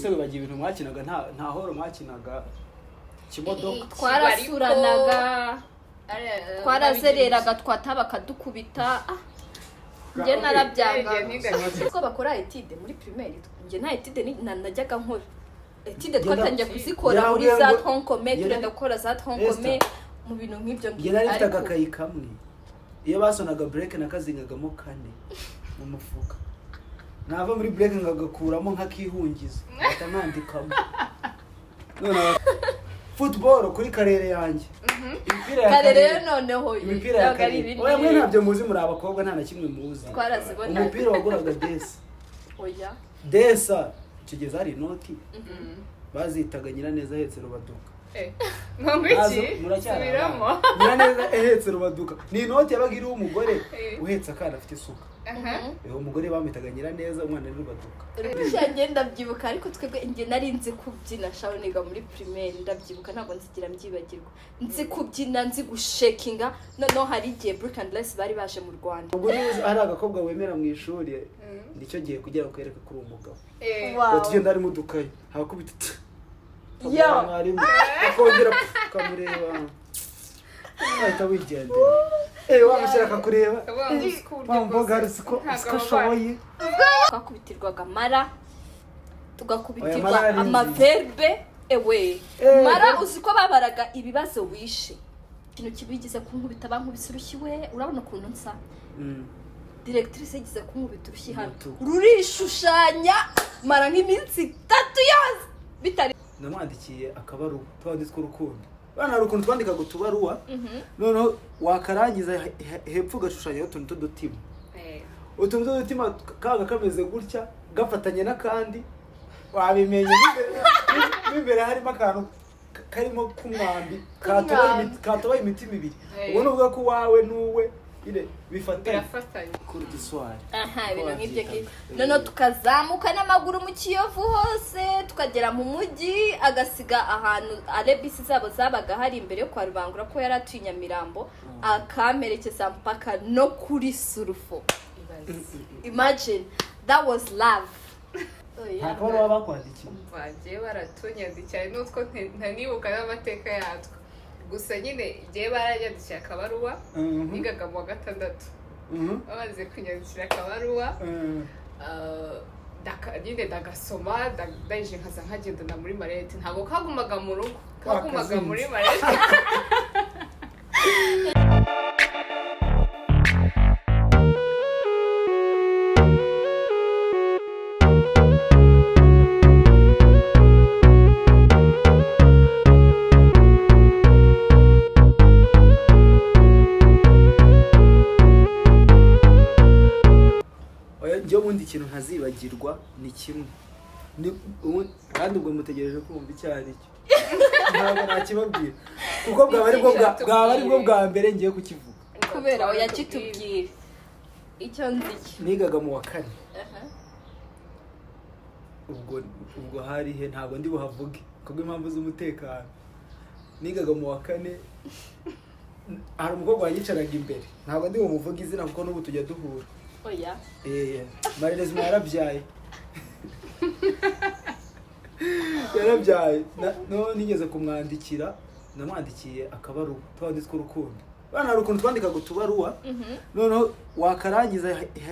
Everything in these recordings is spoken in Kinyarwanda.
Se wibagiwe ibintu mwakinaga? Nta horo mwakinaga, kimodoka. Twarasuranaga, twarazereraga, twataha bakadukubita. Ah, njye narabyanga ko bakora étude muri primaire. Njye nta étude najyaga nkora étude. Twatangiye kuzikora muri za tronc commun, turenda gukora za tronc commun, mu bintu nk'ibyo. Njye nari mfite Ariko agakayi kamwe, iyo basonaga break nakazingagamo kane mu mufuka, nava muri break nkagakuramo nkakihungiza, ngahita nkandikamo. None football kuri karere yanjye, imipira ya Kare rero karere. Noneho Imipira ya byabaga ari karere. ibindi. Oya, mwe ntabyo muzi, muri abakobwa, nta na kimwe muzi. Twarazibonaga. Umupira waguraga desa. Oya. Desa icyo gihe zari inoti, bazitaga Nyiraneza ahetse Rubaduka. Ngo Nazo iki? muracyari Subiramo. abana. Nyiraneza ahetse Rubaduka ni inoti yabaga iriho umugore uhetse akana afite isuka. Uwo mugore bamwitaga Nyiraneza, umwana ari Rubaduka. Njye ndabyibuka, ariko twebwe, njye nari nzi kubyina shaho niga muri primaire. Ndabyibuka, ntabwo nzigira mbyibagirwa. Nzi kubyina, nzi gushekinga. Noneho hari igihe Brick and Lace bari baje mu Rwanda. Ubwo niba uzi hari agakobwa wemera mu ishuri, nicyo gihe kugira ngo kwereke ko uri umugabo. Wow. Ngo tugenda harimo udukayi, hakubita Yo. mwarimu akongera ukamureba, ahita wigendera. Wamushyira akakureba. Akavuga ngo uzi ko uburyo Wa mukobwa bwose hari siko ntabwo siko ababara. ashoboye. Twakubitirwaga mara, Oya, tugakubitirwa mara yari nziza. Amaverbe ewe. Mara uzi ko babaraga ibibazo wishe. Ikintu kibigize kunkubita, bankubise urushyi we. Urabona ukuntu nsa? Directrice yigize kunkubita urushyi hano. Umutuku. Rurishushanya, mara nk'iminsi 3 yose bitari. Namwandikiye akabaruwa twandi tw'urukundo. Bana, hari ukuntu twandikaga utubaruwa, noneho wakarangiza hepfo ugashushanyaho utuntu tw'udutima. Utuntu tw'udutima kabaga kameze gutya, gafatanye n'akandi, wabimenye. Mo imbere harimo akantu karimo k'umwambi katobaye katobaye imitima ibiri. Ubwo ni ukuvuga ko uwawe n'uwe nyine bifatanye. Birafatanye. Kuri giswari. Aha, ibintu nk'ibyo ngibyo. Wabyitaga. Noneho tukazamuka n'amaguru mu Kiyovu hose, tukagera mu mujyi, agasiga ahantu are bisi zabo zabaga hari imbere yo kwa Rubangura, ko yari atuye i Nyamirambo, akamperekeza mpaka no kuri Sulfo. Ibaze. Imagine, that was love. Oh, Nta yeah. kabaruwa bakwandikiye? Umva, njyewe baratunyandikiye n'utwo ntanibuka n'amateka yatwo. Gusa nyine njyewe baranyandikiye akabaruwa. Nigaga mu wa gatandatu. Bamaze kunyandikira akabaruwa, nyine ndagasoma, ndangije nkaza nkagendana muri mallette. Ntabwo kagumaga mu rugo, kagumaga Wakazinze. muri mallette. Oya, njyewe ubundi ikintu ntazibagirwa ni kimwe. Kandi ubwo mutegereje kumva icyo ari cyo, ntabwo nakibabwira kuko bwaba ari bwo bwa mbere ngiye kukivuga. Kubera oya, kitubwire icyo nzi cyo. Nigaga mu wa kane. Ubwo hari he? Ntabwo ndi buhavuge kubw'impamvu z'umutekano. Nigaga mu wa kane, hari umukobwa wanyicaraga imbere. Ntabwo ndi bumuvuge izina kuko n'ubu tujya duhura. Oya. Marerezima yarabyaye, yarabyaye. No nigeze kumwandikira, namwandikiye akabaruwa twandi tw'urukundo. Bana, hari ukuntu twandikaga utubaruwa, noneho wakarangiza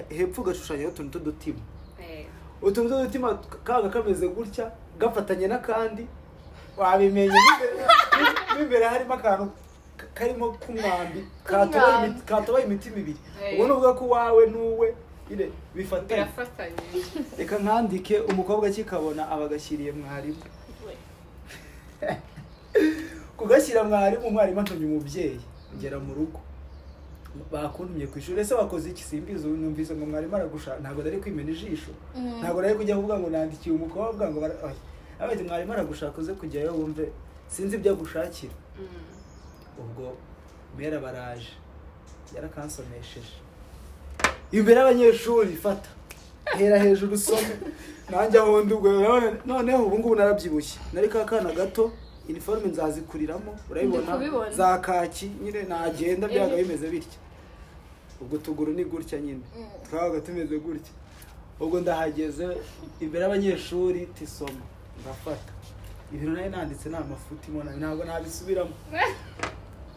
hepfo ugashushanyaho utuntu tw'udutima. Utuntu tw'udutima kabaga kameze gutya, gafatanye n'akandi, wabimenye. Mo imbere harimo akantu karimo k'umwambi K'umwambi. katobaye imitima ibiri. Ubwo ni ukuvuga ko uwawe n'uwe nyine bifatanye. Birafatanye. Reka nkandike, umukobwa akikabona aba agashyiriye mwarimu. Kugashyira mwarimu, umwarimu antumye umubyeyi. Ngera mu rugo, bakuntumye ku ishuri. Ese wakoze iki? Simbizi, ubu numvise ngo mwarimu aragushaka. Ntabwo nari kwimena ijisho, ntabwo nari kujya kuvuga ngo nandikiye umukobwa ngo oya. Abaye mwarimu aragushaka, uze kujyayo wumve, sinzi ibyo agushakira. Ubwo mera baraje, yarakansomesheje imbere y'abanyeshuri: "Fata, hera hejuru usome." Nanjye aho ndi ubwo urabona, noneho ubu ngubu narabyibushye, nari ka kana gato, iniforume nzazikuriramo, urabibona. Ndi kubibona. Za kaki nyine, nagenda byaga bimeze bitya, ubwo tuguru ni gutya nyine, twabaga tumeze gutya. Ubwo ndahageze imbere y'abanyeshuri, tisoma. Ndafata ibintu nari nanditse ni amafuti mo, ntabwo nabisubiramo,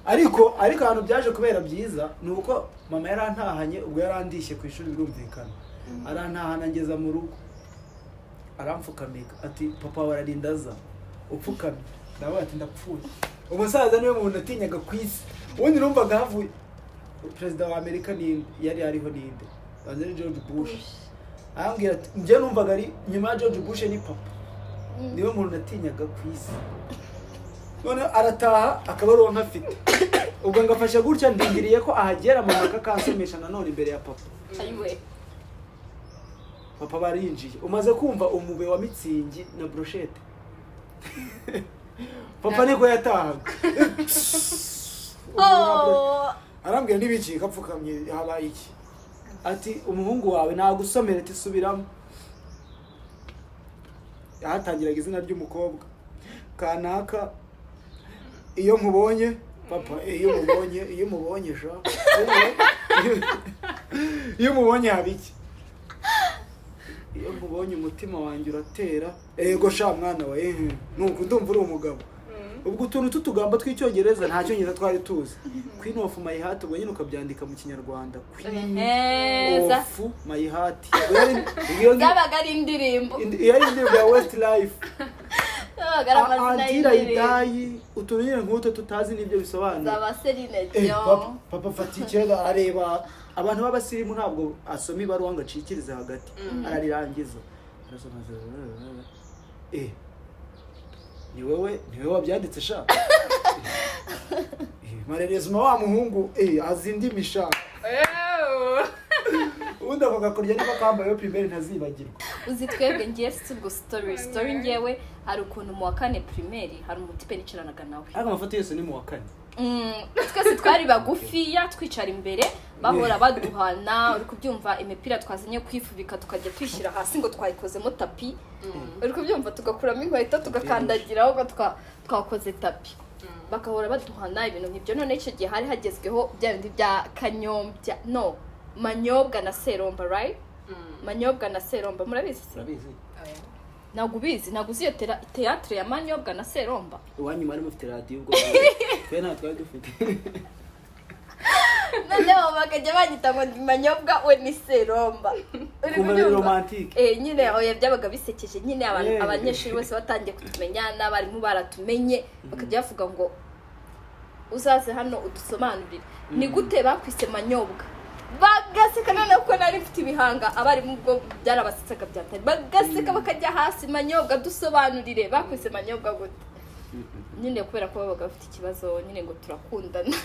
ariko ahantu byaje kubera byiza ni uko mama yarantahanye. Ubwo yarandishye ku ishuri, birumvikana, arantahana ngeza mu rugo, aramfukamika ati: "Papa wawe ararinda aza upfukamye." Ndavuga ati: "Ndapfuye." Umusaza niwe muntu natinyaga ku isi. Ubundi numvaga havuye perezida wa Amerika ninde yari ariho, ninde banza, ari George Bush. Arambwira ati, njye numvaga ari nyuma ya George Bush ni papa, niwe muntu natinyaga ku isi. None arataha akaba ari uwo nkafite. Ubwo ngafashe gutya, ndindiriye ko ahagera mama akakansomesha nanone imbere ya papa. Ayiwe! Papa barinjiye, umaze kumva umube wa Mützig na brochette, papa niko yatahaga. Oh. Arambwira: "N'ibiki kapfukamye? Habaye iki?" Ati: "Umuhungu wawe nagusomera." Ati: "Subiramo." Yahatangiraga izina ry'umukobwa kanaka: "Iyo nkubonye papa, iyo umubonye, iyo umubonye sha, iyo umubonye haba iki? Iyo nkubonye umutima wanjye uratera." "Ego sha mwana wa, ehe, nuko ndumva uri umugabo." Ubwo utuntu tw'utugambo tw'Icyongereza, nta Cyongereza twari tuzi. "Queen of my heart", ubwo nyine ukabyandika mu Kinyarwanda, "Queen Neza. of my heart". Ubwo iyo Byabaga ari indirimbo. Iyo ari indirimbo ya Westlife. Byabaga ari amazina Antira y'indirimbo. Idayi, utuntu nyine nk'utwo tutazi n'ibyo bisobanura. Zaba Celine Dion. Papa fata icyenda arareba. Abantu b'abasirimu ntabwo asoma ibaruwa ngo acikirize hagati, ararirangiza, arasoma: "Ni wowe, ni wowe wabyanditse sha. Marerezima wa muhungu azi indimi sha." Ew. Ubundi ako gakorya niko kambayeho primaire, ntazibagirwa. Uzi twebwe, ngiye si ubwo story ngewe, hari ukuntu mu wa kane primaire hari umutipe nicaranaga nawe. Ariko amafoto yose ni mu wa kane. Twese twari bagufiya, twicara imbere, bahora baduhana, uri kubyumva? Imipira twazanye kwifubika tukajya twishyira hasi ngo twayikozemo tapi, uri kubyumva? Tugakuramo inkweto tukakandagiraho ngo twakoze tapi, bagahora baduhana ibintu nk'ibyo. None icyo gihe hari hagezweho bya bindi bya Kanyombya, no Manyobwa na Seromba, right? Manyobwa na Seromba, murabizi se? Urabizi? Ntabwo ubizi? Ntabwo uzi iyo théâtre ya Manyobwa na Seromba? Iwanyu mwari mufite radiyo, ubwo twe nta twari dufite. Noneho bakajya banyita ngo ndi Manyobwa, we ni Seromba. Uri Kumva biri kubyumva? romantique. Nyine oya, byabaga bisekeje nyine. Abantu, abanyeshuri bose batangiye kutumenya n'abarimu baratumenye, bakajya bavuga ngo: "Uzaze hano udusobanurire ni gute bakwise Manyobwa." Bagaseka. Noneho ko nari mfite ibihanga, abarimu ubwo byarabasetsaga byatari, bagaseka bakajya hasi: "Manyobwa, dusobanurire, bakwise Manyobwa gute?" Nyine kubera ko babaga bafite ikibazo nyine ngo turakundana,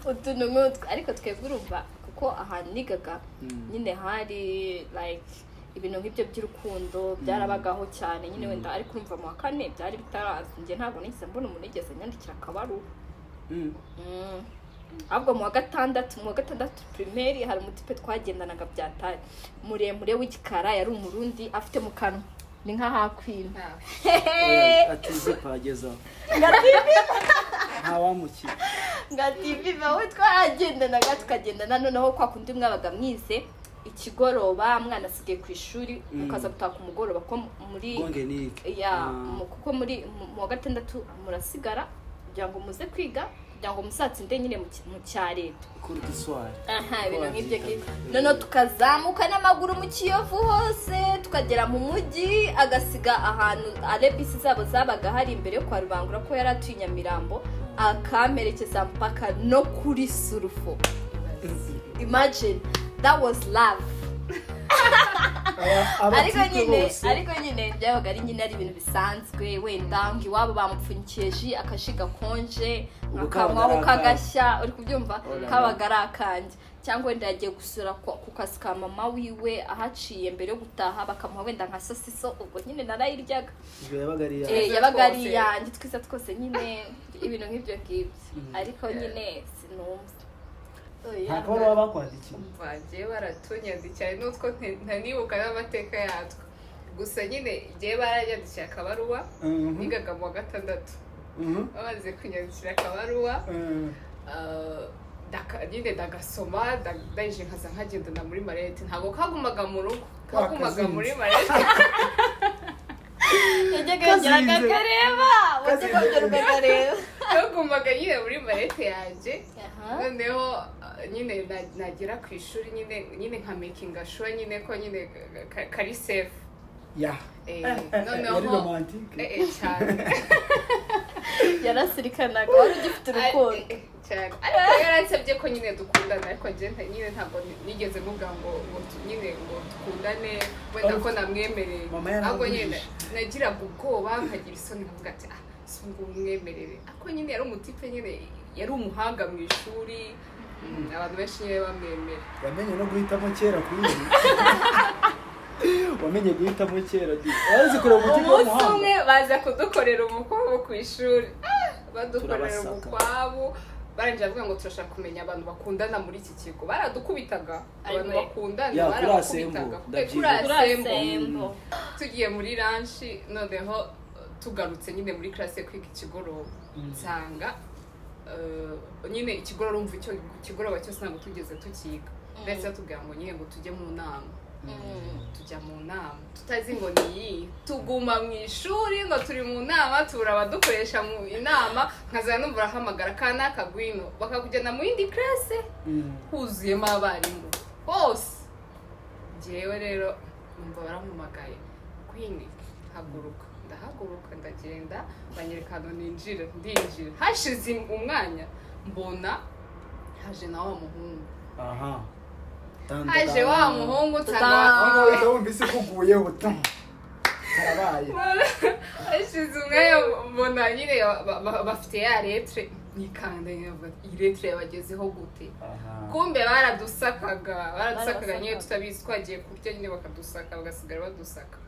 utuntu nk'utwo. Ariko twebwe urumva, kuko ahantu nigaga nyine hari like ibintu nk'ibyo by'urukundo byarabagaho cyane nyine wenda. Ariko urumva mu wa kane byari bitaraza. Njye ntabwo nigeze mbona umuntu yigeze anyandikira akabaruwa. Ahubwo mu wa gatandatu primaire hari umutipe twagendanaga byatari, muremure w'igikara, yari Umurundi, afite mu kanwa ni nk'ahakwina. Oya, atize pageza ntawamukira. Ngati wowe, twaragendanaga, tukagendana. Noneho kwa kundi mwabaga mwize ikigoroba, mwana asigaye ku ishuri, mukaza gutaha ku mugoroba, ko muri Gonge nike. Ya, kuko muri mu wa gatandatu murasigara kugira ngo muze kwiga, kugira ngo muzatsinde nyine mu cya leta. Cours du soir. Aha, ibintu nk'ibyo ngibyo. Wabyitaga. Noneho tukazamuka n'amaguru mu Kiyovu hose, tukagera mu mujyi, agasiga ahantu arebisi zabo zabaga hari imbere yo kwa Rubangura, ko yari atuye i Nyamirambo, akamperekeza mpaka no kuri Sulfo. Imagine, that was love. Ariko Abatipe nyine bose. Ariko nyine byabaga ari nyine ari ibintu bisanzwe, wenda ngo iwabo bamupfunyikiye ji, akaji gakonje, Ubu akanywaho kabaga ari kagashya, uri kubyumva? Oh la la. Kabaga ari akanjye. Cyangwa wenda yagiye gusura ku kazi ka mama wiwe, ahaciye mbere yo gutaha bakamuha wenda nka sosiso, ubwo nyine narayiryaga. Ubwo yabaga ari iyawe. Yabaga ari Twose. iyanjye, twiza twose nyine, ibintu nk'ibyo ngibyo. Ariko nyine sinumva. Oya. Nta kabaruwa bakwandikiye? Umva, njyewe baratunyandikiye n'utwo ntanibuka n'amateka yatwo. Gusa nyine njyewe baranyandikiye akabaruwa. Nigaga mu wa gatandatu. Bamaze kunyandikira akabaruwa, nyine ndagasoma, ndangije nkaza nkagendana muri mallette. Ntabwo kagumaga mu rugo, kagumaga Wakazinze. muri mallette. Wajyaga yongera Kazinze. akakareba, wajyaga Kazinze. wongera ukakareba. Kagumaga nyine muri mallette yanjye. Noneho nyine nagera ku ishuri, nyine nka makinga sure nyine ko nyine kari safe. Yari Noneho romantique. Cyane. Yarasirikanaga, wari ugifite urukundo. Cyane, ariko yaransabye ko nyine dukundana, ariko njye nyine ntabwo nigeze mubwira ngo nyine ngo dukundane, wenda ko namwemereye. Mama Ahubwo nyine yarangurije. nagiraga ubwoba, nkagira isoni, nkavuga ati: "Ah, si ngo umwemerere." Ariko nyine yari umutipe, nyine yari umuhanga mu ishuri. Abantu benshi nyine bamwemera. Wamenye no guhitamo kera kuri ibi, wamenye guhitamo kera di, wazi kureba umutima Umunsi w'umuhanga. umwe baza kudukorera umukwabu ku ishuri. Ah, badukorera Turabasaka. umukwabu, barangije bavuga ngo turashaka kumenya abantu bakundana muri iki kigo. Baradukubitaga abantu Ariko- bakundana. Ya, kuri Barabakubitaga. asembo, Kuri ndabyibuka. asembo. Asembo. Tugiye muri lunch, noneho tugarutse nyine muri classe kwiga ikigoroba, nsanga nyine ikigoroba, urumva icyo ikigoroba cyose ntabwo tugeze tukiga, ndetse batubwira ngo nyine ngo tujye mu nama. Tujya mu nama tutazi ngo ni iyihe, tuguma mu ishuri ngo turi mu nama, tubura abadukoresha mu inama. Nkazana numva urahamagara kana kagwino, bakakujyana mu yindi classe huzuyemo abarimu bose. Njyewe rero numva barampamagaye: "Queen, haguruka." Ndahaguruka, ndagenda, banyereka ahantu ninjira, ndinjira. Hashize umwanya mbona haje na wa muhungu. Aha. Haje wa muhungu, nsanga Aho ngaho uhita wumva isi ikuguyeho, karabaye. Hashize umwanya mbona nyine bafite ya lettre, nikanda nyine, bavuga ati, "Iyi lettre yabagezeho gute?" Aha. Kumbe baradusakaga, baradusakaga nyine Barabasakaga. tutabizi, twagiye kurya nyine bakadusaka, bagasigara badusaka,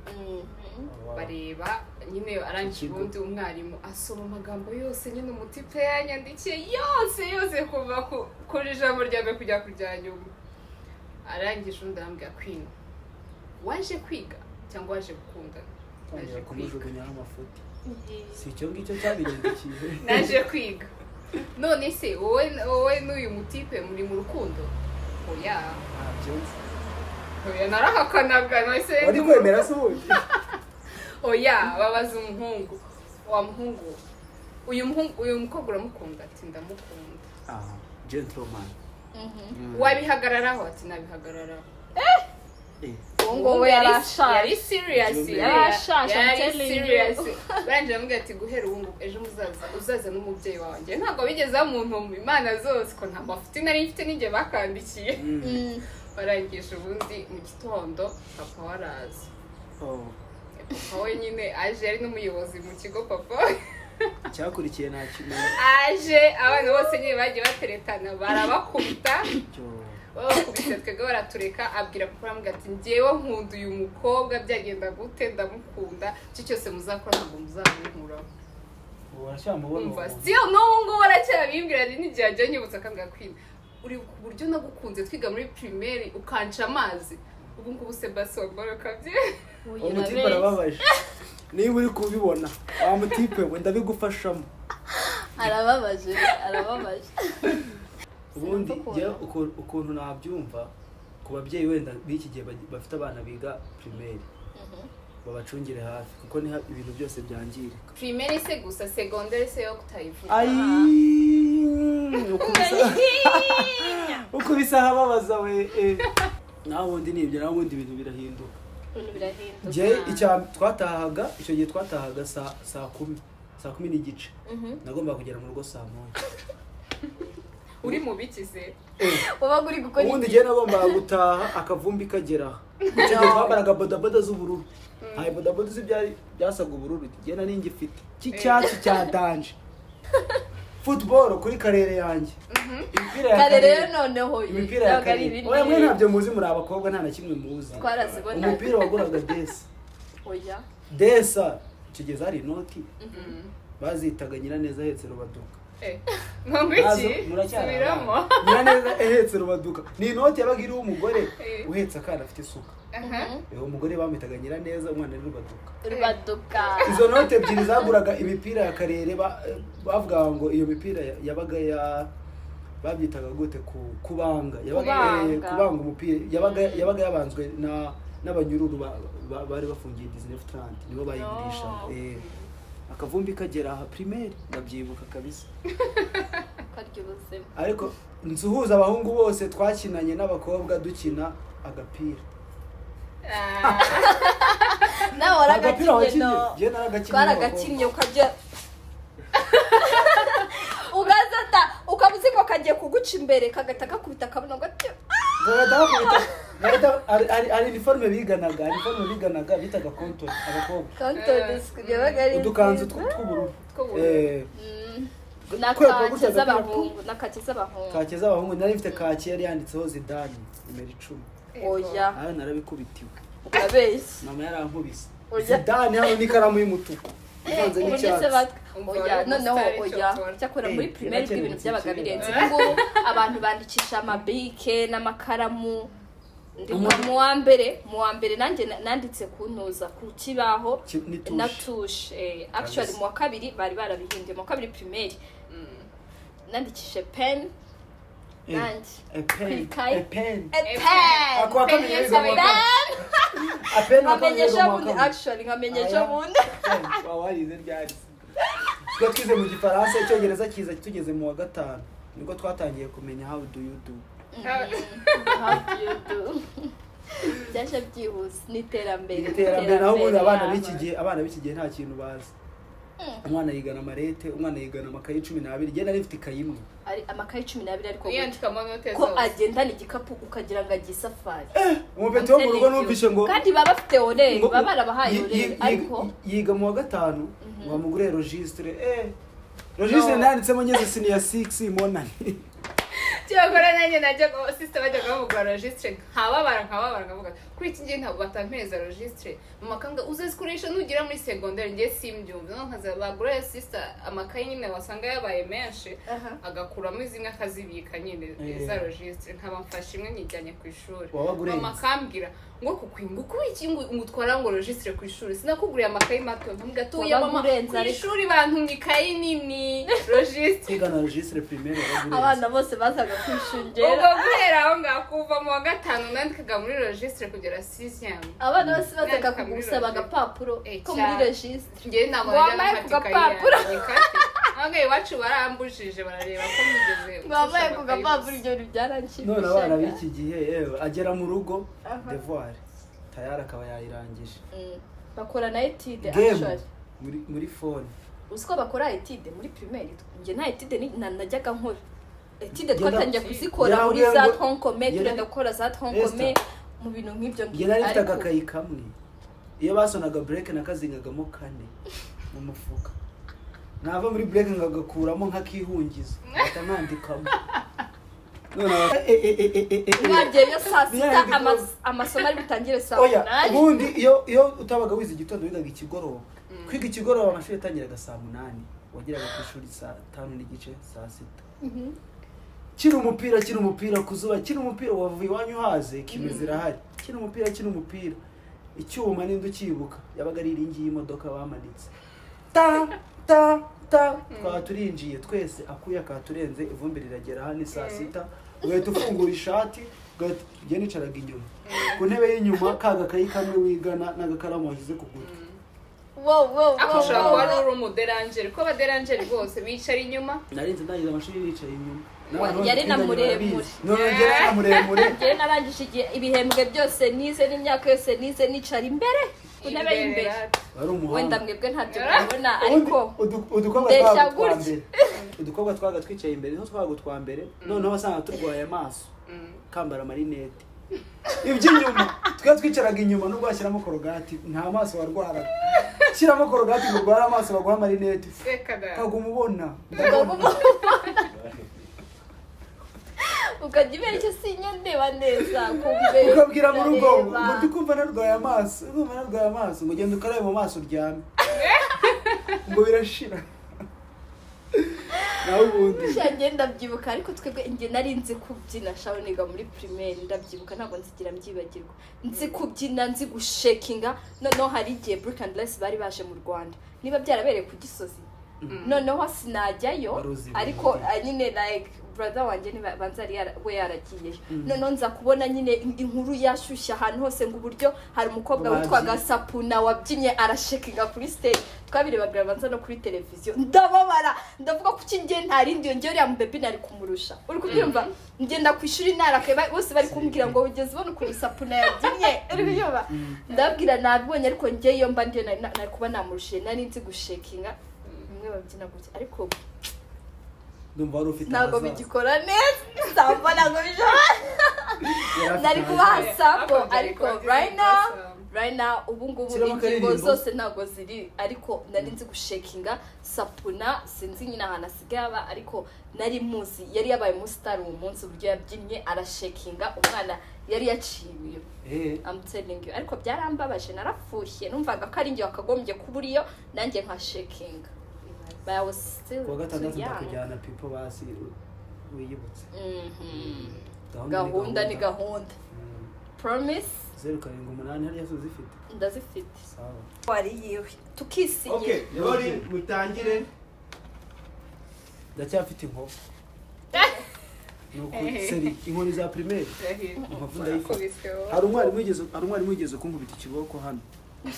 bareba nyine. Arangije Ikigo. ubundi umwarimu asoma amagambo yose nyine umutipe yanyandikiye yose yose, kuva kuri ijambo rya mbere kujya ku rya nyuma. Arangije undi arambwira: "Queen, waje kwiga cyangwa waje gukundana?" Naje Tangira kwiga. kumujugunyaho amafuti, si icyo ngicyo cyabirindikiye. Naje kwiga. "None se wowe n'uyu mutipe muri mu rukundo?" "Oya." Ntabyo nzi. "Oya." Narahakanaga, none se Wari kwemera se ubundi? "Oya." Babaza umuhungu: "Wa muhungu, uyu muhungu, uyu mukobwa uramukunda?" Ati: "Ndamukunda." Aha, gentleman. "Wabihagararaho?" Ati: "Nabihagararaho." Uwo nguwo yarashaje. Yari serious. Yarashaje, I'm Yari telling you. serious. Barangije bamubwira ati: "Guhera ubu ngubu, ejo muzaza, uzaza n'umubyeyi wanjye." Ntabwo bigeze bamuntuma, imana zose ko nta mafuti nari mfite n'igihe bakandikiye. Barangije ubundi mu gitondo papa we araza. Oh. Papa we nyine aje, yari n'umuyobozi mu kigo papa we. Icyakurikiye ntakimenya. Aje, abana bose nyine bagiye bateretana barabakubita. Cyo. Babakubise, twebwe baratureka. Abwira papa, aramubwira ati: "Njyewe nkunda uyu mukobwa, byagenda gute ndamukunda, icyo cyose muzakora ntabwo muzamunkuraho." Ubu uracyamubona Umva, uwo muntu? still n'ubu ngubu aracyabimbwira, ari n'igihe ajya anyibutsa akambwira: "Queen, uri ku buryo nagukunze twiga muri primaire ukanca amazi, ubu ngubu se basi wambara ukabye." Uwo mutipe arababaje. Niba uri kubibona, wa mutipe we, ndabigufashamo. Arababaje, arababaje. Ubundi Sinumva ukuntu. njyewe ukuntu nabyumva ku babyeyi wenda b'iki gihe bafite abana biga primaire, babacungire hafi kuko niho ibintu byose byangirika. Primaire se gusa? Secondaire se yo kutayivuga? Ayi, ukubise ahababaza we. Naho ubundi ni ibyo, naho ubundi ibintu birahinduka. Ibintu birahinduka. Njye icya twatahaga icyo gihe, twatahaga saa 10, saa 10:30. Nagombaga kugera mu rugo saa 1. Uri mu biki se? Wabaga uri gukora Ubundi iki? njye nagombaga gutaha akavumbi kagera aha. Icyo gihe twambaraga bodaboda z'ubururu. Hari bodaboda uzi byari byasaga ubururu, njye nari ngifite cy'icyatsi cya danger, football kuri karere yanjye, imipira ya Kare rero karere. Noneho Imipira ya byabaga ari karere. ibindi. Oya, mwe ntabyo muzi, muri abakobwa, nta na kimwe muzi. Twarazibona. Umupira waguraga desa. Oya. Desa icyo gihe zari inoti, bazitaga Nyiraneza ahetse Rubaduka. Ngo iki? Muracyari Subiramo. abana. Nyiraneza ahetse Rubaduka ni inoti yabaga iriho umugore uhetse akana afite isuka. Uwo mugore bamwitaga Nyiraneza, umwana ari Rubaduka. Rubaduka. Izo note ebyiri zaguraga imipira ya karere. Bavugaga ngo iyo mipira yabaga ya babyitaga gute, kubanga yabaga Kubanga. Kubanga umupira yabaga yabanzwe na n'abanyururu bari bafungiye 19:30, nibo bayigurisha. No. Akavumbi kagera aha primaire, ndabyibuka kabisa. Karya ubuzima. Ariko nsuhuza abahungu bose twakinanye n'abakobwa dukina agapira. Nawe Agapira waragakinnye? wakinnye? No. Njye naragakinnye. Twaragakinnye, ukajya ugazata, ukaba uzi ngo kagiye kuguca imbere, kagahita gakubita akabona gutyo. Gahita bakubita, hari uniforme biganaga bitaga kontoni abakobwa. Kontoni yabaga ari Udukanzu nziza. tw'ubururu. Tw'ubururu. Na Kwegwa kake gutya agapira. z'abahungu, na kake z'abahungu. Kake z'abahungu, nari mfite kake yari yanditseho Zidane nimero 10. Oya. Ayo narabikubitiwe. Urabeshya. Mama yarankubise. Oya. Zidane hano n'ikaramu y'umutuku ivanze Ubu ndetse n'icyatsi. Umva, oya. wari Noneho umusitari. oya. Cyokora. Cyakora muri primaire ubwo ibintu Yarakerebutse byabaga kera. birenze. Ubu ngubu abantu bandikisha amabike n'amakaramu. Ndibuka mu wa mbere nanjye nanditse ku ntuza, ku kibaho. Ni Na tushe. tushe. Actually, Kabisa. mu wa kabiri bari barabihinduye. Mu wa kabiri primaire nandikishe pen nanjye. A pen. Kw'ikayi. A pen. A pen. Ako wa kabiri Pen wiga mu wa kabiri. A pen wa kabiri Nkamenye wiga ejo mu wa bundi. kabiri. Actually, nkamenye ejo Aya. bundi. Waba warize ryari? Twe twize mu Gifaransa, Icyongereza kiza tugeze mu wa gatanu, nibwo twatangiye kumenya "How do you do?" "How do you do" byaje byihuse n'iterambere. Iterambere. Naho ubundi abana Iterambere. b'iki gihe nta kintu bazi. Umwana yigana amarete, umwana yigana amakayi 12. Njye nari mfite ikayi imwe. Ari amakayi 12, ariko gute? Uyandikamo note Ko zose. agendana igikapu ukagira ngo agiye isafari. Umupeti wo mu rugo numvishe ngo Kandi baba bafite horaire, baba barabahaye horaire, ariko yiga mu wa gatanu, ngo bamugure registre. Registre No. nanditsemo ngeze senior 6 monani. Cyakora nanjye najyaga, sister bajyaga bamugura registre nkababara, nkababara, nkavuga kuri iki ngiye ntabwo batampeza registre. Mama akambwira uzazikoresha nugera muri secondaire. Ngiye simbyumva, noneho nkaza bagura sister amakayi nyine, wasanga yabaye menshi, agakuramo zimwe akazibika nyine. Za registre nkaba mfashe imwe nyijyanye ku ishuri. Wabaga urenze. Mama akambwira ngo kukwinga uko iki ngo utwara ngo registre ku ishuri, sinakuguriye amakayi mato? Nkamubwira atuye Wabaga mama, urenze ku ariko. ishuri bantumye ikayi nini, registre. Kwigana registre primaire wabaga urenze. Abana bose bazaga kwishungera. Ubwo guhera aho ngaho, kuva mu wa gatanu nandikaga muri registre kugera sixième. Abana bose bazaga Nandika muri kugusaba registre. agapapuro ko muri Cyane. registre. Njye ntabwo Ngo najyaga wambaye ku mfata ikayi gapapuro. yanjye kate. Aho ngaho iwacu barambujije, barareba ko mwigeze Ngo wambaye ku mfasha amakayi gapapuro. gusa. Ibyo bintu byaranshimishaga. None abana b'iki gihe, yewe, agera mu rugo, devoir tayari akaba yayirangije. Bakora na étude. Game Actually, muri phone. Uzi ko bakora étude muri primaire? Njye nta étude najyaga nkora. Étude Ngenda- twatangiye kuzikora Ngenda muri nkubwira za ngo- tronc commun. Ngenda- Tugenda gukora za tronc Esther. commun mu bintu nk'ibyo. Njye nari mfite Ariko- agakayi kamwe, iyo basonaga break nakazingagamo kane mu mufuka, nava muri break nkagakuramo nkakihungiza, nkahita nandikamo. None Mwagiye yo saa sita, Niyo amasomo ari butangire saa Oya. 8. Ubundi iyo utabaga wize igitondo, wigaga ikigoroba. Kwiga ikigoroba, amashuri yatangiraga saa 8, wageraga ku ishuri saa 5:30, saa 6. Kina umupira, kina umupira ku zuba, kina umupira wavuye iwanyu uhaze, kimeze irahari, kina umupira, kina umupira. Icyuma ninde ukibuka? Yabaga ari iringi y'imodoka bamanitse, ta ta ta, twaba turinjiye twese, akuya katurenze, ivumbi riragera hano. Saa 6 ugahita ufungura ishati, ugahita njye nicaraga inyuma ku ntebe y'inyuma, ka gakayi kamwe wigana n'agakaramu washyize ku gutwi. Wow, wow, Ariko wow, ushobora wow. kuba ari uri umuderangeri, kuko abaderangeri bose bicara inyuma. Narinze ndangiza amashuri nicaye inyuma. Yari na muremure. None njye nari na muremure. Njyewe narangije igihe ibihembwe byose nize n'imyaka yose nize nicara imbere, ku ntebe y'imbere. Wari umuhanga. Wenda mwebwe ntabyo mubona, ariko Udundi udukobwa ndeshya twabaga twa gutya. mbere, udukobwa twabaga twicaye imbere niho twabaga utwa mbere. Noneho wasanga turwaye amaso, kambara amarinete. Iby'inyuma, twe twicaraga inyuma, nubwo washyiramo korogati nta maso warwaraga. Shyiramo korogati ngo urware amaso baguha amarinete. Reka da. Ukaguma ubona. Ukaguma, ukajya ibeshya sinya ndeba neza kumbe. Ukabwira mu rugo ngo ndareba. Ndi kumva narwaye amaso, ndumva narwaye amaso, ngo genda ukarabe mu maso uryame, ngo birashira. Nawe ubundi Sha, njye ndabyibuka, ariko twebwe, njye nari nzi kubyina shaho niga muri primaire. Ndabyibuka, ntabwo nzigira mbyibagirwa. Nzi kubyina, nzi gushekinga. Noneho hari igihe Brick and Lace bari baje mu Rwanda, niba byarabereye ku Gisozi. Noneho sinajyayo. Wari uzi Ariko ibintu. Nyine like brother wanjye banza yari we yaragiyeyo. Noneho nza kubona nyine inkuru yashyushye ahantu hose, ngo uburyo hari umukobwa Ngo witwaga babyinnye. Sapuna wabyinnye arashakinga kuri stage. Twabirebaga banza no kuri televiziyo. Ndababara, ndavuga kuki njye ntarindi iyo, njye uriya mubebi nari kumurusha, uri kubyumva? Ngenda ku ishuri narakaye, bose bari kumbwira ngo ugeze ubona ukuntu Sapuna yabyinnye, uri kubyumva? Ndababwira nabibonye, ariko njye iyo mba ndiyo nari kuba namurushije, nari nzi gushakinga bimwe babyina gutya, ariko Ndumva wari ufite ntabwo ahazaza. bigikora neza. Sample ntabwo bishobora. Yari afite Nari kubaha ahazaza. sample. Ariko byari Ariko kuba byiza right now, kuba right now, ubu ngubu Shyiramo ingingo akaririmbo. zose ntabwo ziri, ariko nari nzi gushakinga. Sapuna sinzi nyine ahantu asigaye aba, ariko nari muzi, yari yabaye umusitari uwo munsi, uburyo yabyinnye arashakinga, umwana yari yaciye ibiyo. I'm telling you, ariko byarambabaje, narafushye, numvaga ko ari njye wakagombye kuba uriyo nanjye nkashakinga, but I was still Kuwa too gatandatu young. ndakujyana pipo, basi wiyibutse. Gahunda ni gahunda. Promise. 078 hariya zifite? Ndazifite. Sawa. Wari yiwe tukisinyira. Okay, Lori, mutangire. Ndacyafite inkovu. Ni ukuri seri, inkoni za primaire, inkovu ndayifite. Hari umwarimu wigeze kunkubita ikiboko hano,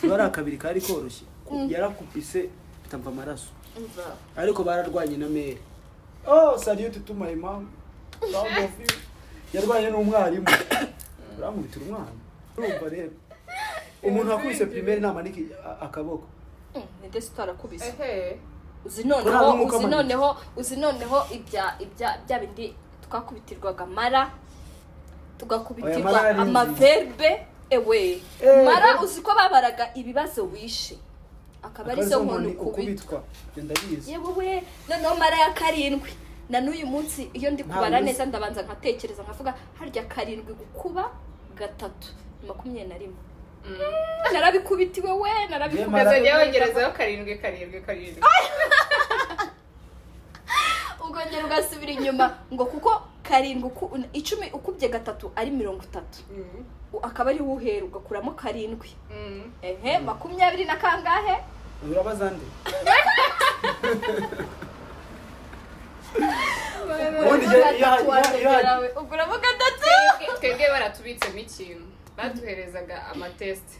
niba ari akabiri kari koroshye, yarakubise bitamva amaraso. Umva. Ariko bararwanye na mere. Oh, salute to my mom, proud of you. Yarwanye n'umwarimu, urankubitira umwana. Urumva rero, umuntu wakubise primaire namanika akaboko. Ninde se utarakubise? Ehe. Uzi Ko nta noneho n'umwe uzi ukamanitse. Noneho uzi noneho ibya bya bindi twakubitirwaga mara, Oya, tugakubitirwa mara yari nziza. Amaverbe ewe. Mara, uzi ko babaraga ibibazo wishe akaba ari zo nkoni ukubitwa? Ukubitwa, ibyo ndabizi. Yewe we, noneho mara ya karindwi, na n'uyu munsi iyo ndi kubara Ntawe uzi. neza, ndabanza nkatekereza, nkavuga harya karindwi gukuba gatatu ni 21. Narabikubitiwe we, narabikubitiwe. Mara- Ukazajya wongerezaho karindwi, karindwi, karindwi. Ukongera ugasubira inyuma ngo kuko karindwi 10 ukubye gatatu ari 30, akaba ari wo uhera ugakuramo karindwi. Ehe, makumyabiri na kangahe? Urabaza nde Ubundi Uguramo gatatu. Twebwe baratubitsemo ikintu, baduherezaga amatesite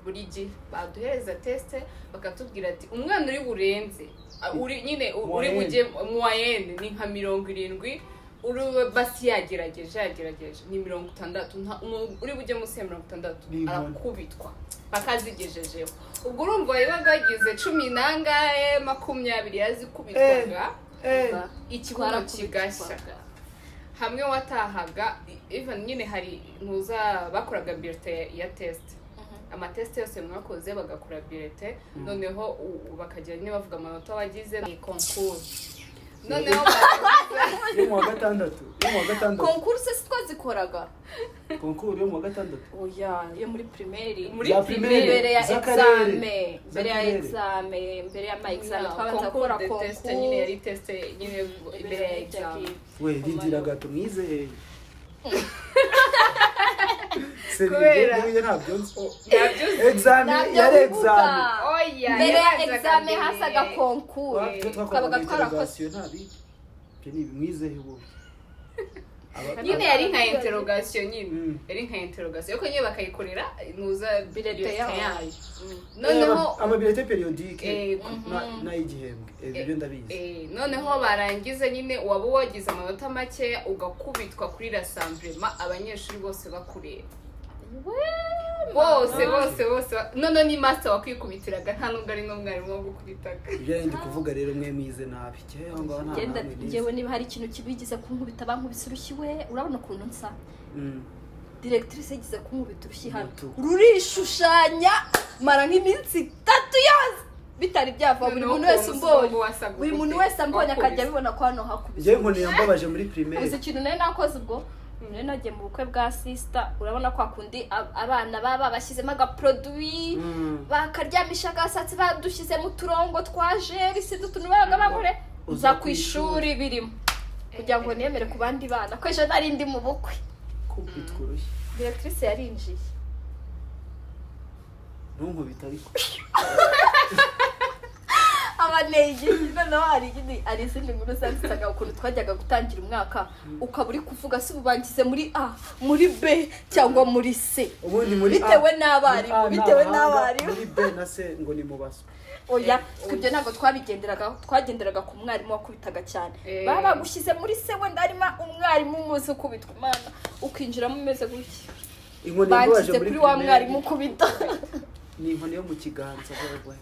buri gihe. Baduhereza test bakatubwira ati umwana uri burenze, uri nyine uri Moyenne. bujye moyenne ni nka 70, uri basi yagerageje yagerageje ni 60. Umuntu uri bujye munsi ya 60 Ni inkoni. arakubitwa bakazigejejeho. Ubwo urumva yabaga yagize cumi n'angahe, 20, yazikubitwaga ikibuno kigashya. Hamwe watahaga, even nyine hari ntuza bakoraga bulletin ya test, amatesite yose mwakoze bagakora bulletin, noneho bakajya nyine bavuga amanota wagize, ni concours, noneho barangiza. Yo mu wa gatandatu, yo mu wa gatandatu. Concours se twazikoraga? Concours yo mu wa gatandatu. Oya, yo muri primaire. Muri Za primaire. Mbere ya Z'akarere. examen, mbere ya Z'akarere. examen, mbere ya ma examen twabanza gukora Concours de test nyine, yari concours. test nyine imbere ya examen. We, rindira gato, mwizeye. Kubera- Kubera ntabyo nzi. Ntabyo uzi. Examen Ntabyo yari wibuka. examen. Oya, Mbere ya yabanzaga examen mbere. hasaga concours. Twe Twabaga twakoraga twarakoze. interrogation, ntabizi ibyo ni ibimwizehe wowe. Nyine yari nka interrogation nyine. Yari nka interrogation, ariko nyine bakayikorera ntuza Bulletin bulletin yayo. yayo. Noneho Amabulletin périodique n'ay'igihembwe, ibyo ndabizi. Noneho barangiza nyine, waba wagize amanota make ugakubitwa kuri rassemblement, abanyeshuri bose bakureba, bose bose bose. None ni master wakwikubitiraga, nta nubwo ari n'umwarimu wagukubitaga. Ibyo nari ndi kuvuga rero, mwe mwize nabi. Njyewe aho ngaho nta Genda. namwe nize. Njyewe niba hari ikintu kibigize kunkubita, bankubise urushyi we. Urabona ukuntu nsa? Directrice yigize kunkubita urushyi hano, Umutuku. rurishushanya, mara nk'iminsi 3 yose bitari byava. Buri Noneho muntu wese ukuntu umbonye, uwo wasaga buri muntu ugute, wese ambonye akajya wakubise. abibona ko hano hakubise. Njyewe inkoni yambabaje muri primaire. Uzi ikintu nari nakoze ubwo? Nari nagiye mu bukwe bwa sister. Urabona kwa kundi abana baba bashyizemo agaproduit, bakaryamisha agasatsi, badushyizemo uturongo twa gel, sinzi utuntu babaga bakore. Uza Nza ku ishuri birimo kugira ngo niyemere ku bandi bana ko ejo nari ndi mu bukwe. Kubitwa urushyi. Directrice yarinjiye. Ntunkubite ariko. Abaneye. Noneho hari izindi nkuru zanditsaga ukuntu twajyaga gutangira umwaka, ukaba uri kuvuga si ubangize muri A, muri B cyangwa muri C. Ubundi muri A, Bitewe n'abarimu, muri A ni bitewe abahanga, n'abarimu. muri B na C ngo ni mu baswa. Oya, ibyo ntabwo twabigenderaga, twagenderaga ku mwarimu wakubitaga cyane. Baba bagushyize muri C, wenda harimo umwarimu umuzi ukubitwa, Imana, ukinjiramo umeze gutya. Inkoni yambabaje Banshyize muri kuri wa primaire mwarimu ukubita. Ni inkoni yo mu kiganza, wewe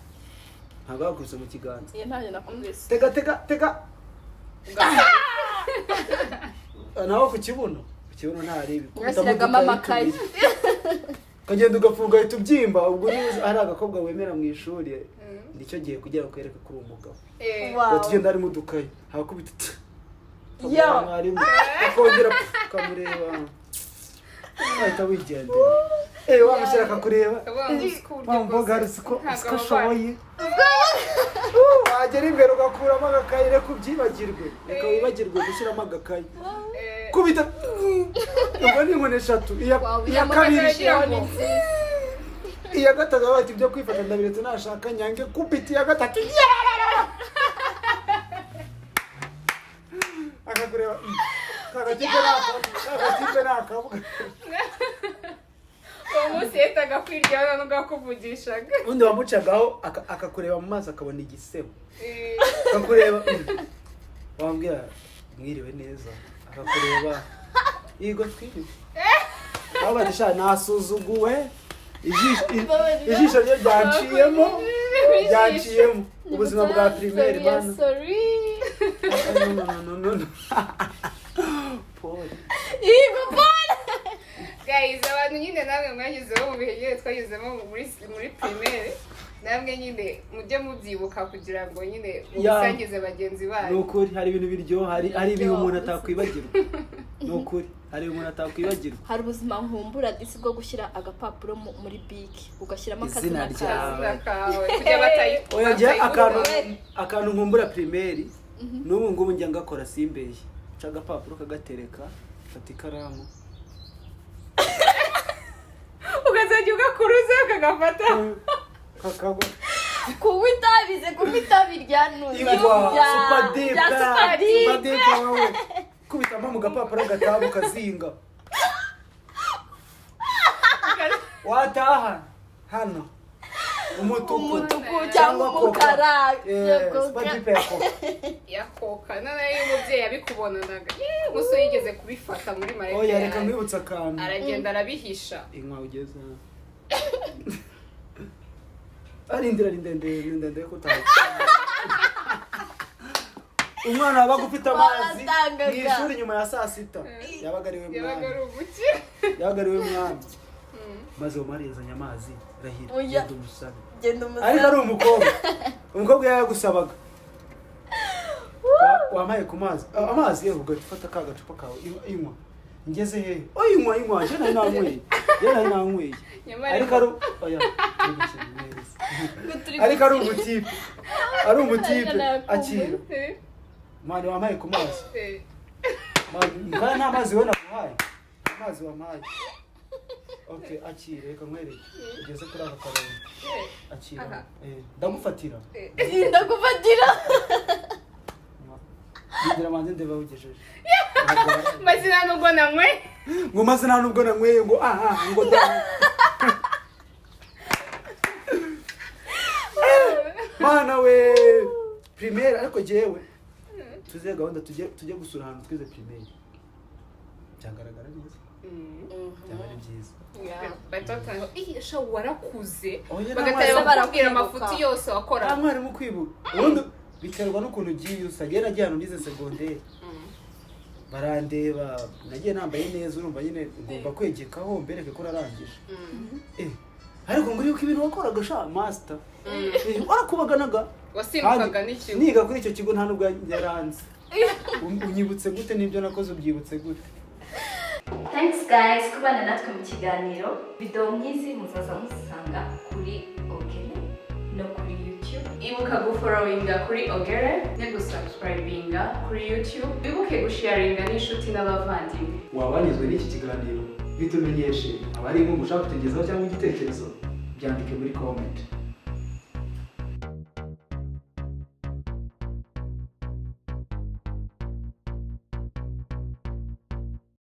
ntabwo bakubise mu kiganza. Iyo ntayo nakubise. Tega, tega, tega naho ku kibuno, ku kibuno ntaribi. Mwashyiragamo amakayi. Ukagenda ugafunga, uhita ubyimba. Ubwo niba hari agakobwa wemera mu ishuri, nicyo gihe kugira ngo kwereke ko uri umugabo. Wow. Tugenda harimo udukayi, hakubita Yo. mwarimu akongera ukamureba, wahita wigendera, eh, wamushyira akakureba. Akavuga ngo uzi ko uburyo Wa mboga bwose uzi ko ntabwo uzi ko ababara. ashoboye. Wagera imbere ugakuramo agakayi, reka ubyibagirwe, reka wibagirwe gushyiramo agakayi. Kubita, ubwo ni inkoni eshatu, iya Wow, iya kabiri. Agira ngo Iya gatatu bati ibyo kwifata ndabiretse, nashaka nyange. Kubita iya gatatu, akakureba, kagatipe ni akabuga. Uwo munsi yahitaga kwiryaho nubwo yakuvugishaga. Ubundi wamucagaho akakureba mu maso akabona igisebo, akakureba, wambwira mwiriwe neza, akakureba, yego twiriwe, aho bati sha nasuzuguwe, ijisho rye ryanciyemo, ryanciyemo. Ubuzima bwa primaire, bana. Sorry. No, no, no, no, no. Paul. Yego, Paul. Guys, abantu nyine namwe mwanyuzeho mu bihe nyine twanyuzemo muri primaire, namwe nyine mujye mubyibuka kugira ngo nyine mubisangize bagenzi Ni banyu. ukuri hari ibintu biryoha, hari ibihe umuntu atakwibagirwa. Ni ukuri hari umuntu atakwibagirwa. Hari ubuzima nkumbura disi bwo gushyira agapapuro muri bike, ugashyiramo Izina akazina kawe. ryawe. Akazina kawe kujya batayi Oya, njye akantu batayikura. akantu nkumbura primaire n'ubu ngubu njya ngakora, simbeye nca agapapuro kagatereka, mfata ikaramu. Ukazajya ugakuruza ukagafata. Kakagwa. Kunywa itabi ze, kunywa itabi ryanuza Ingwa supadipe. Rya supadipe. Supadipe wawe kubitamo mu gapapuro gataha ukazinga, wataha hano umutuku. Umutuku cyangwa umukara. Eh, supadipe ya coca. Ya coca noneho iyo umubyeyi yabikubonanaga, yeee, umusore yigeze kubifata muri marete Oya, reka yanjye. nkwibutse akantu. Aragenda arabihisha. Inywa ugeze hano ari inzira ni ndende, ni ndende yo kutaha. Umwana wabaga ufite amazi Waratangaga. mu ishuri nyuma ya saa sita yabaga ari we Yabaga mwami. ari umukire. Yabaga ari we mwami. Maze Omar yazanye amazi, rahira. Oya. Genda umusabe. Genda Ariko ari umusabe. umukobwa yagusabaga, wampaye ku mazi. Ah, amazi yewe, ugahita ufata ka gacupa kawe, inywa, ngeze hehe? Oya, inywa, inywa, njye nari nanyweye, njye nari nanyweye. Nyamara Ariko ari, oya, turi gukina neza. Ariko ari umutipe, ari umutipe, akira. Mwana, wampaye ku mazi. Mwana, nta mazi we naguhaye, nta mazi wampaye. Okay, akira, reka nkwereke ugeze kuri aka karongo. Akira. Aha. Eh, ndagufatira. Ndagufatira. Ngira manze ndeba aho ugejeje. Maze nta nubwo nanywe. Ngo maze nta nubwo nanyweye, ngo aha, ngo da. Mana we, primaire! Ariko jewe tuze gahunda tujye gusura ahantu twize primaire, byagaragara neza, byaba ari byiza. Bahita batanga iyi sha warakuze. Oya, Bagatangira nta bakubwira mwarimu. amafuti yose Nta wakoraga. mwarimu kwibuka, ubundi biterwa n'ukuntu ugiye usa. Njyewe nagiye ahantu nize segonderi, barandeba, nagiye nambaye neza, urumva nyine ngomba kwegekaho mbereke ko narangije. Eh, ariko ngo uribuka ibintu wakoraga sha master? Eh, warakubaganaga. Wasimbukaga Kandi n'ikigo. Niga kuri icyo kigo nta nubwo yaranze. Unyibutse gute n'ibyo nakoze, ubyibutse gute? Thanks guys kubana natwe mu kiganiro. Video nk'izi muzaza muzisanga kuri Ogere no kuri YouTube. Ibuka gufollowinga kuri Ogere no gusubscribinga kuri YouTube. Wibuke gusharinga n'inshuti n'abavandimwe. Waba wanyuzwe n'iki kiganiro? Bitumenyeshe. Aba ari inkunga ushaka kutugezaho cyangwa igitekerezo, byandike muri comment.